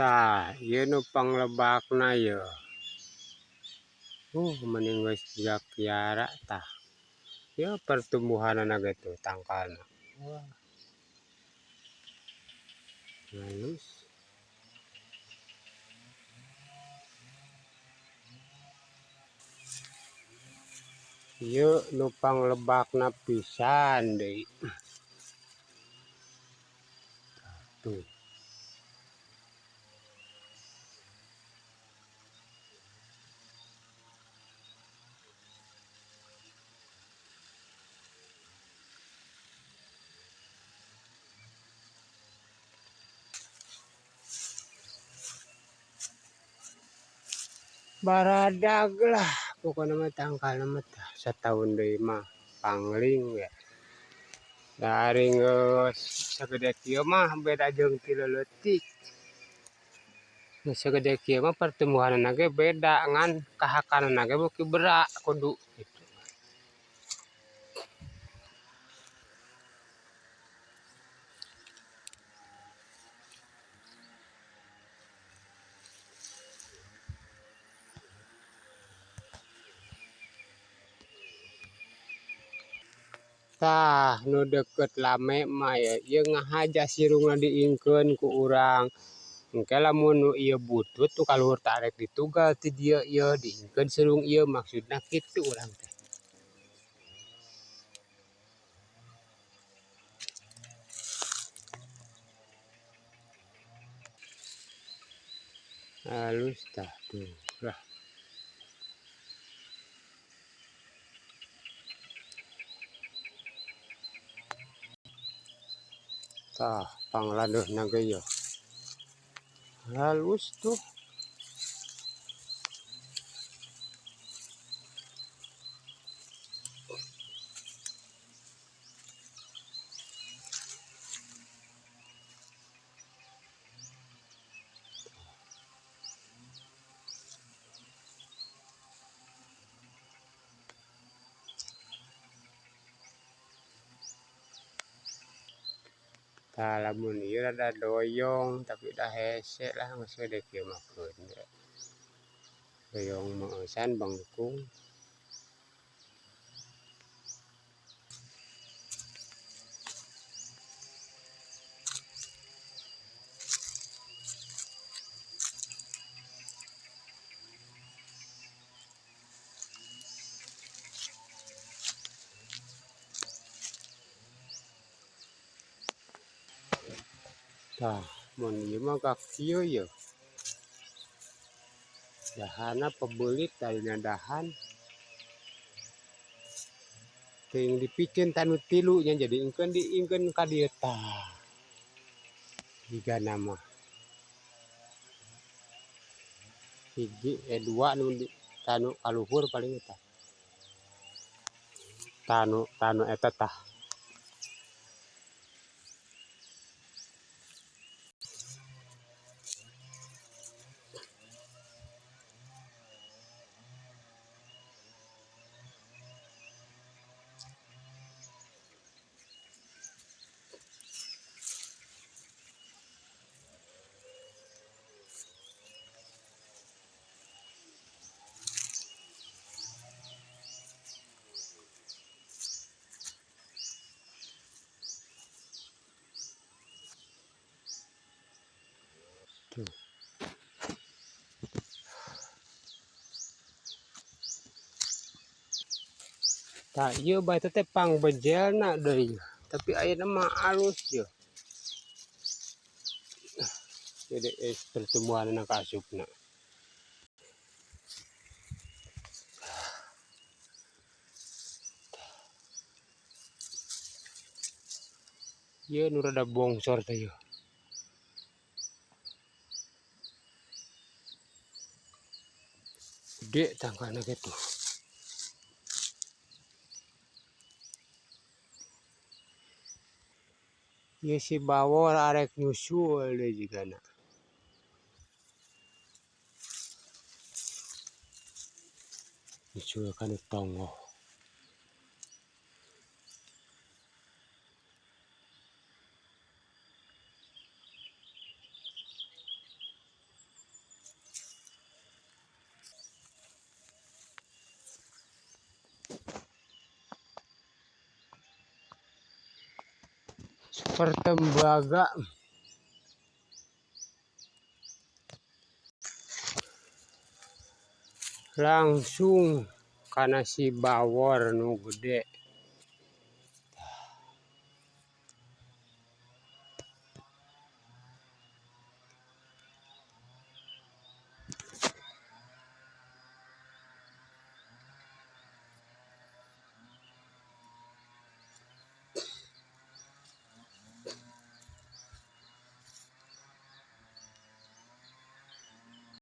Tah, ieu nu panglebakna yeuh. Mending geus jiga kiara tah. Ieu pertumbuhanana ge tuh tangkalna. Wah. Halus. Ieu nu panglebakna pisan deui. Tuh. Baradag lah pokokna mah tangkalna mah tah sataun deui mah pangling we. Da ari geus sagede kieu mah beda jeung ti leuletik. Geus sagede kieu mah pertumbuhanna ge beda ngan kahakanana ge beuki berak kudu kitu. Tah nu deukeut lame mah ieu ngahaja sirungna diingkeun ku urang. Engke lamun nu ieu butut nu kaluhur teh arek ditugal ti dieu ieu diingkeun sirung ieu maksudna kitu urang teh. Halus tah tuh lah. Tah pangladeuna ge yeuh. Halus tuh. Tah lamun ieu rada doyong tapi dah hese lah geus gede kieu mah keun we. Doyong meueusan bengkung. Tah, mun ieu mah gak kieu yeuh. Dahana pebeulit tadina dahan. Teuing dipikeun tanu tilu nya jadi ingkeun diingkeun ka dieu tah. Jigana mah. Hiji dua nu di tanu kaluhur paling eta. Tanu tanu eta tah. Tuh. Tah ieu bae teh pangbejelna deui, tapi ayeuna mah alus yeuh. Jadi pertumbuhanna ka asupna. Ieu nu rada bongsor teh yeuh. Gede tangkalna ge tuh. Ieu si bawor arek nyusul deui jigana. Nyusul kana tonggoh. Super tembaga. Langsung kana si bawor nu gede.